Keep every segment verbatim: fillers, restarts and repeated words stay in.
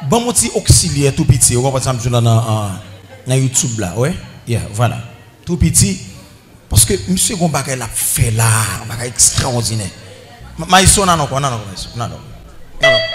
Ban m yon ti oksilyè tou piti, ou konprann sa m di w la nan, nan, nan YouTube la, wi. Yeah, vwala. Tou piti, paske misye gon bagay l ap fè la, yon bagay ekstraòdinè. Ma-, Maestro, n al ankò, n al ankò, Maestro, n al ankò. N al ankò.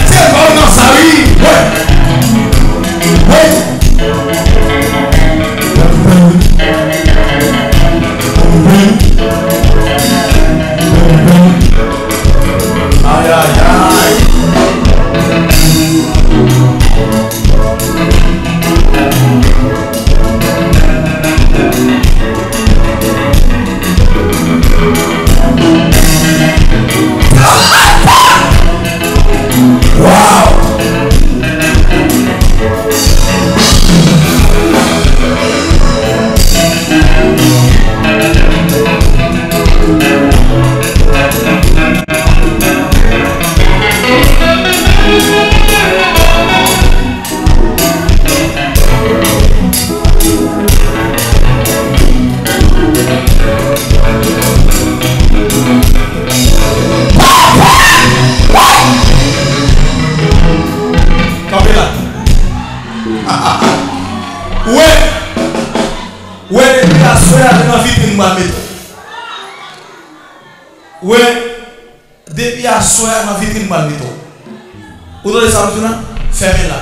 Se pa nan sa, wi. Wè. Wè. Ay, ay, ay. Wow! Kanpe la. Wè. Wè, depi aswè a, se nan vitrin m pral mete w. Wè, depi aswè a, nan vitrin m pral mete w. Ou tande sa m di w la? Fèmen la.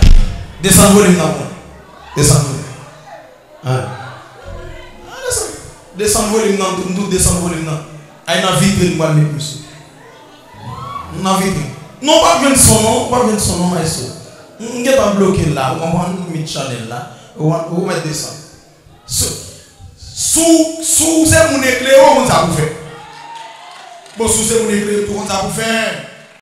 Desann volim nan pou mwen. Desann volim. An. An, desann. Desann volim nan, m tou desann volim nan. Ay nan vitrin m pral met misye. Nan vitrin. Non, w p ap jwenn son non, w p ap jwenn son non, maestro. M, m gentan bloke l la, ou konprann? M met chanèl la. Ou, ou mèt desann. Si, si w, si w se moun eklere, ou konn sa pou fè. Bon, si w se moun eklere, ou konn sa pou fè.